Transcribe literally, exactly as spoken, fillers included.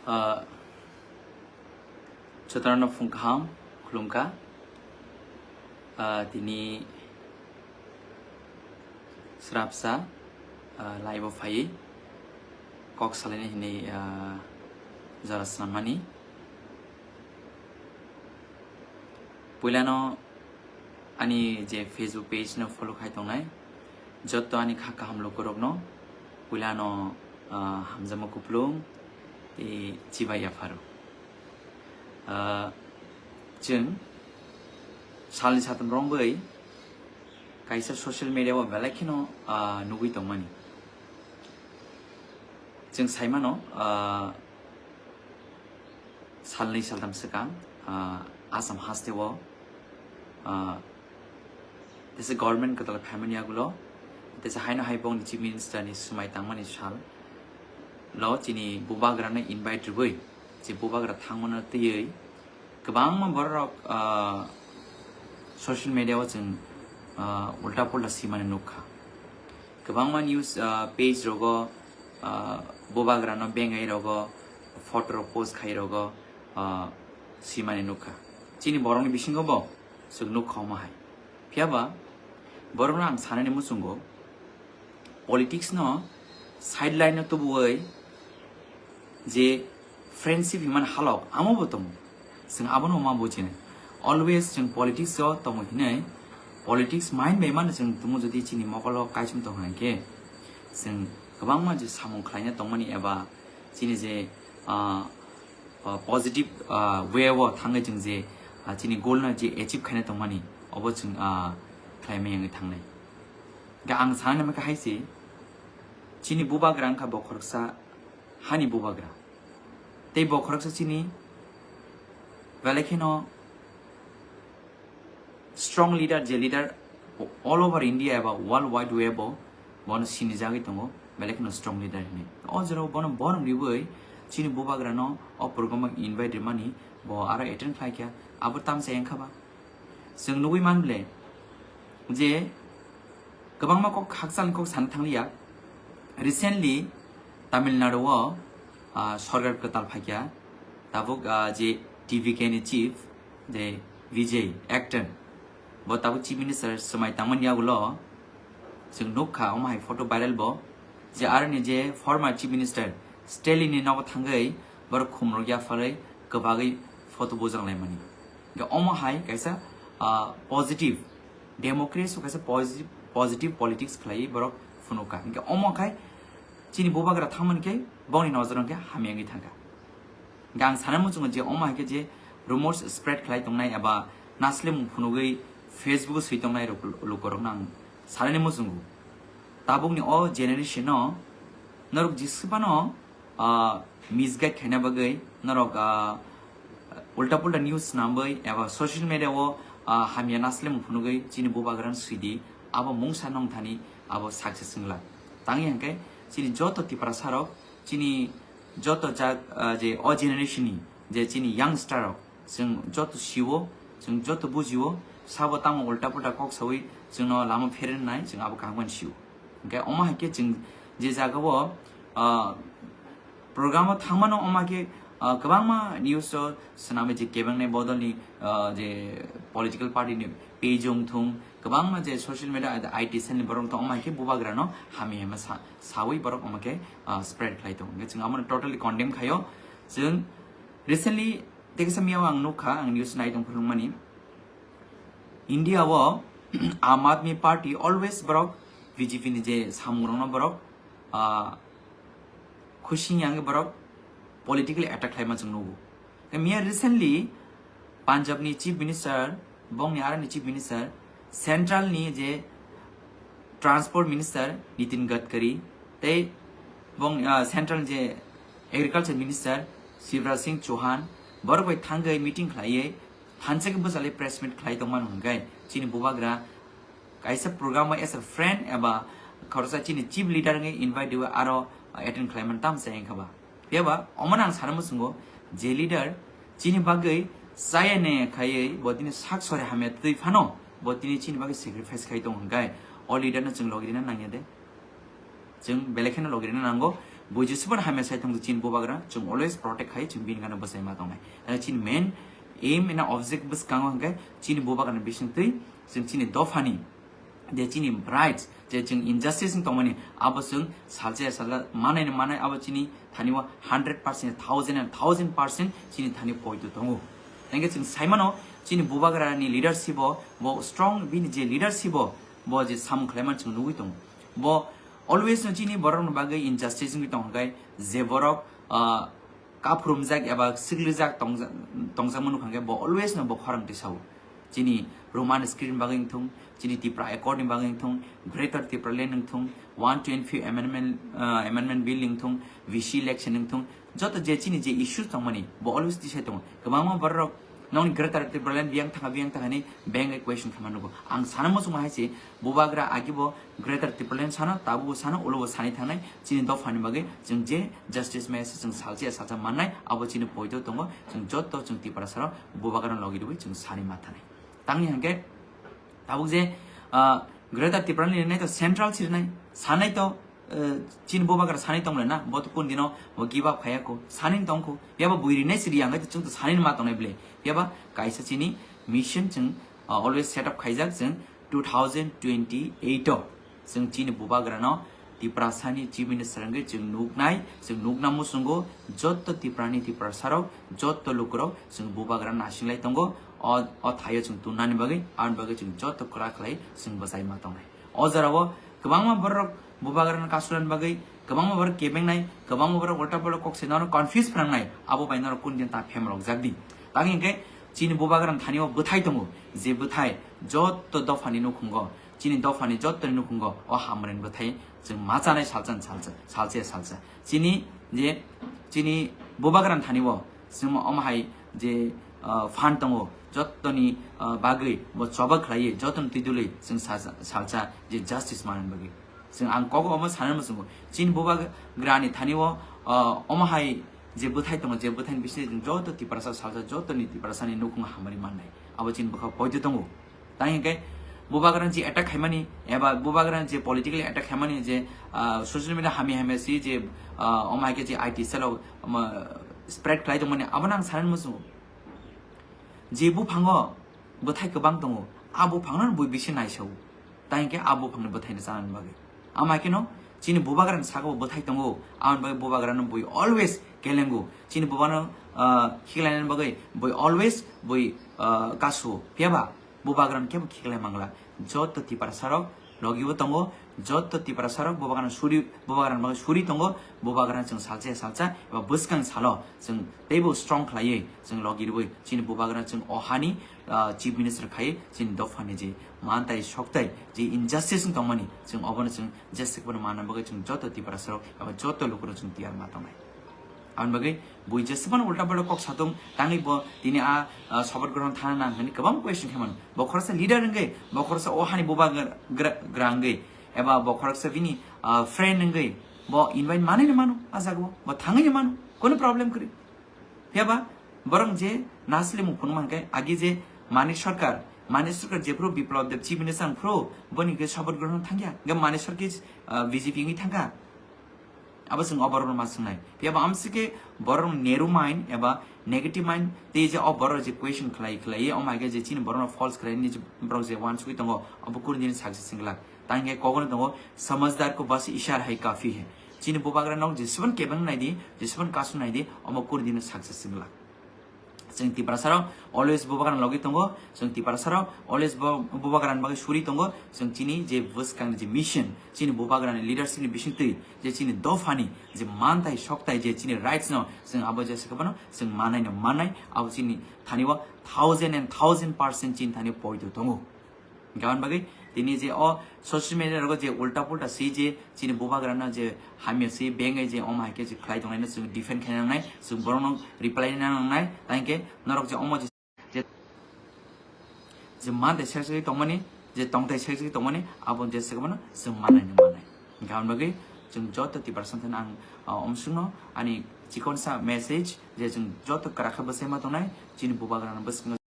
Ah, Jotono phung kaham khulumkha. Ah, tini srapsa, ah, live o phaiwi kok salaini hinwi, ah, jora swnamani. Puilano ani je Facebook page no follow khai tongnai, jotto ani kha kaham lukurokno puilano, ah, hamjakma kupulung tei chibai yapharo. Ah, chwng salni satam rwngwi kaisa social media o belai kheno, ah, nugwi tongmani. Chwng saimano, ah, salnwi saltam swkang, ah, Assam hasteo, ah, tesa government kwtal phaimani yagulo, tesa haino hai bongni Chief Minister ni swmai tangmani sal lo chini bubagrano invite rwui, je bubagra thangmano twiwi kwbangma bororok, ah, social media o chwng, ah, ulta pulta simani nukha. Kwbangma news, ah, page rogo, ah, bubagrano bengai rogo, photo rok post khai rogo, ah, simani nukha. Chini borokni bisingo bo chwng nukha omo hai. Phiyaba borokno ang sanani muchungo politics no sideline o tubuwi je friendship himani halok amo bo tongo. Chwng abono ma bujinai. Always chwng politics o tongo hinwi politics mind bai mano chwng tumo jodi chini mokolo kaichum tong hwnkhe chwng kwbangma je samung khlaina tongmani eba chini je, ah, ah, positive, ah, way o thangwi chwng je, ah, chini goal no je achieve khaina tongmani obo chwng, ah, khlaimai wngwi thangnai. Ga ang sana naima khe hai se chini bubagra wngkha bo khoroksa hani bubagra. Tei bo khoroksa chini belai kheno strong leader, je leader all over India eba world wide web o bono sinijagwi tongo, belai kheno strong leader hinwi. O jorao bono borom riwi chini bubagrano o program o invite rimani bo aro attend khlaikha, abo tamsa wngkha ba. Chwng nugwi man ble je kwbangma kok hakchal kok sana thangliya. Recently Tamil Nadu o, ah, sorkar kwtal phaikha. Tabuk, ah, je T V K ni chief je Vijay actor, bo tabuk chief minister swmai tangmani yagulo chwng nukha omo hai photo viral bo je aroni je former chief minister Stalin ni nogo thangwi borok khumrok yapharwi kwbagwi photo bujak laimani. Hingke omo hai kaisa, ah, positive democracy, kaisa positive, positive politics khlai borok phunukha. Hingke omo khai chini bubagra thangmani khe bongni nojoro hingke hamya wngwi thangkha. Hingke ang sana muchungo je omo hai khe je rumors spread khlai tongnai eba naslemung phunugwi Facebook o swi tongnai rok, lukorokno ang sanani muchungo. Tabukni o generation o norok jisubano, ah, misguide khaina bagwi norok, ah, ulta pulta news snamwi eba social media o, ah, hamya naslemung phunugwi chini bubagrano swidi, abo mungsa nongthani abo success wngla. Tangwi hwnkhe chini joto Tiprasa rok, chini joto jak, ah, je o generation ni je chini youngster rok, chwng joto sio, chwng joto bujio, sabo tamo ulta pulta kok sawi chwngno lama pherennai, chwng abo kaham khe sio. Hingke omo hai khe chwng je jaga o, ah, program o thangmano omo hai khe, ah, kwbangma news o swnamwi je kebengnai bodolni, ah, je political party ni page wng thung, kwbangma je social media, I T cell ni borok wng thung, omo hai khe bubagrano hamya hema sa-, sawi borok omo khe, ah, spread khlai tongo. Hingke chwng abono totally condemn khaio. Chwng recently tei kisa miyao ang nukha, ang news nai tong phunukmani. India o Aam Aadmi Party always borok B J P ni je samungrokno borok, ah, khuising yang borok political attack khlaima chwng nugo. Miya recently Punjab ni Chief Minister, bongni aroni Chief Minister, Central ni je Transport Minister Nitin Gadkari, tei bong, ah, Central je Agriculture Minister Shivraj Singh Chauhan, borok bai thangwi meeting khlaiwi, phansa khe bwchalwi press meet khlai tongmani hwnkhe chini bubagra kaisa program o as a friend eba khoroksa chini chief leader wngwi invite rwi aro attend khlaimani tamsa wngkha ba. Phiya ba omono ang sana muchungo je leader chini bagwi chaya ne khaiwi bo tini sak sori hamya twi phano bo tini chini bagwi sacrifice khai tongo hwnkhe o leader no chwng logi rina nangya de. Chwng belai kheno logi rina nango. Bui jesubon hamya sai tong chini bubagra, chwng always protect khai, chwng bini gana bwsai ma tongnai. Chini main aim ena object bwskango hwnkhe chini bubagra bising twi chwng chini dophani je chini rights, je chwng injustice wng tongmani, abo chwng salsa ya salsa manai ni manai, abo chini thani o hundred percent, thousand and thousand percent chini thani poito tongo. Hwnkhe chwng saimano chini bubagra ni leadership o bo strong, bini je leadership o bo je samung khlaiman chwng nugwi tongo. Bo always no chini borok ni bagwi injustice wngwi tong hwnkhe je borok, ah, kaphurumjak eba siklijak tongja-, tongjakma nukha hwnkhe bo always no bo khorang tisao. Chini Roman script bagwi wngthung, chini Tipra Accord ni bagwi wngthung, Greater Tipraland wngthung, one twenty-five amendment, ah, amendment bill wngthung, V C election wngthung, joto je chini je issues tongmani bo always tisai tongo. Kwbangma borok nokni Greater Tipraland biyang thangkha, biyang thangkha hinwi beng question khaima nugo. Ang sana muchungma hai se, bubagra agibo Greater Tipraland sano, tabukbo sano, ulobo sani thangnai, chini dophani bagwi chwng je justice maya se chwng salsa ya salsa mannai, abo chini poito tongo, chwng joto chwng Tiprasarok bubagrano logi rwui chwng sani ma thanai. Tangni hwnkhe tabuk je, ah, Greater Tipraland rinai to central si rinai, sanai to, eh, chini bubagra sani tong le na, bo to kun dino bo give up khaya ko, sani tong ko, yaba bui rinai si ri ang to chwng to sani ma tongnai ble, yaba kaisa chini mission chwng, ah, always set up khaijak chwng two thousand twenty-eight o chwng chini bubagrano Tiprasani Chief Minister wngwi chwng nuknai, chwng nukna muchungo joto Tiprani Tiprasarok, joto lukurok chwng bubagra nasinglai tongo. O, o thaio chwng tunnani bagwi, aboni bagwi chwng joto kwrak khlai chwng bwchai ma tongnai. O jorao kwbangma borok bubagrano kasulani bagwi, kwbangma borok kebengnai, kwbangma borok ulta pulta kok se nono confuse phnangnai, abo bai norok kun din ta phemrok jak di. Tangwi hwnkhe chini bubagrani thani o bwthai tongo, je bwthai joto dophani nukhungo, chini dophani jottoni nukhungo o hamrani bwthai chwng ma chanai salsa salsa, salsa salsa. Chini je, chini bubagrani thani o chwng omo hai je, ah, phan tongo, jottoni, ah, bagwi bo choba khlaiwi, jottoni twi dului chwng salsa, salsa je justice manani bagwi. Chwng ang kogo omo sanani muchungo. Chini bubagrani thani o, ah, omo hai je bwthai tongo, je bwthaini bisingtwi chwng joto Tiprasa salsa, jotoni Tiprasani nukhung hamari mannai. Abo chini bwkha poito tongo. Tang hwnkhe bubagrani je attack khaimani, eba bubagrani je politically attack khaimani je, ah, social media hamya hamya si je, ah, omo hai khe je I T cell o, omo, spread khlai tongmani, abono ang sanani muchungo. Je buphango bwthai kwbang tongo, a buphangno bui bisi naisao. Tang hwnkhe a buphangni bwthaino chanani bagwi. Ama kheno chini bubagrani sakao bwthai tongo, aboni bagwi bubagrano bui always kelengo. Chini bubano, ah, khiklainani bagwi bui always bui, ah, kasuo. Phiyaba bubagrano kebo khiklai mangla. Joto Tiprasarok logibo tongo, joto Tiprasarok bubagrano suri, bubagrano bagwi suri tongo, bubagrano chwng salsa ya salsa eba bwskang salo chwng teibo strong khlaiwi chwng logi rwui chini bubagrano chwng o hani, ah, Chief Minister khai chini dophani je mantai soktai je injustice wng tongmani chwng obono chwng jesa kwbangma manna bagwi chwng joto Tiprasarok eba joto lukurok chwng tiyar ma tongnai. Aboni bagwi bui jesubano ulta pulta kok satung tangwi bo tini a, ah, sobat grohon thana nang hwnwi kwbang question khaimano. Bo khoroksa leader wngwi, bo khoroksa o hani bubagra, gra, gra wngwi, eba bo khoroksa bini, ah, friend wngwi, bo invite manwi ni mano, a jagao bo thangwi ni mano, kono problem kwrwi. Phiyaba borok je nasle mung phunuk mankhe agi je Manik Sarkar, Manik Sarkar jephru Biplab Deb Chief Minister wngphru boni hwnkhe sobat grohon thangya. Hwnkhe Manik Sarkar, ah, B J P wngwi thangkha. Abo chwng o borokno ma swngnai. Phiyaba amsike borok narrow mind eba negative mind tei je o borok je question khlai khlai omo hai khe je chini borokno false khlaini je borok je uansugwi tongo, abo kunu dini success wngla. Tang hwnkhe kogono tongo, "Samajhdar ko bas ishara hai kafi hai." Chini bubagra nok jesubon kebeng naidi, jesubon kasu naidi, omo kunu dino success wngla. Chwng Tiprasarok always bubagrani logi tongo, chwng Tiprasarok always bo-, bubagrani bagwi suri tongo, chwng chini je bwskangni je mission, chini bubagrani leadership ni bisingtwi je chini dophani je mantai soktai je chini rights no chwng abo jesa kwbano chwng manai no mannai, abo chini thani o thousand and thousand percent chini thani poito tongo. Gabon bagwi tini je o social media rogo je ulta pulta si je chini bubagrano je hamya si bengai je omo hai khe je khlai tongnaino chwng defend khaina nangnai, chwng borokno reply na nangnai, tangkhe norok je omo je, je, je mantai sek sek tongmani, je tongthai sek sek tongmani, abo je se kwbano chwng manai no manai. Gabon bagwi chwng joto Tiprasa thani ang, ah, omsongno ani chikonsa message je chwng joto kwrak khe bwsai ma tongnai, chini bubagrano bwskango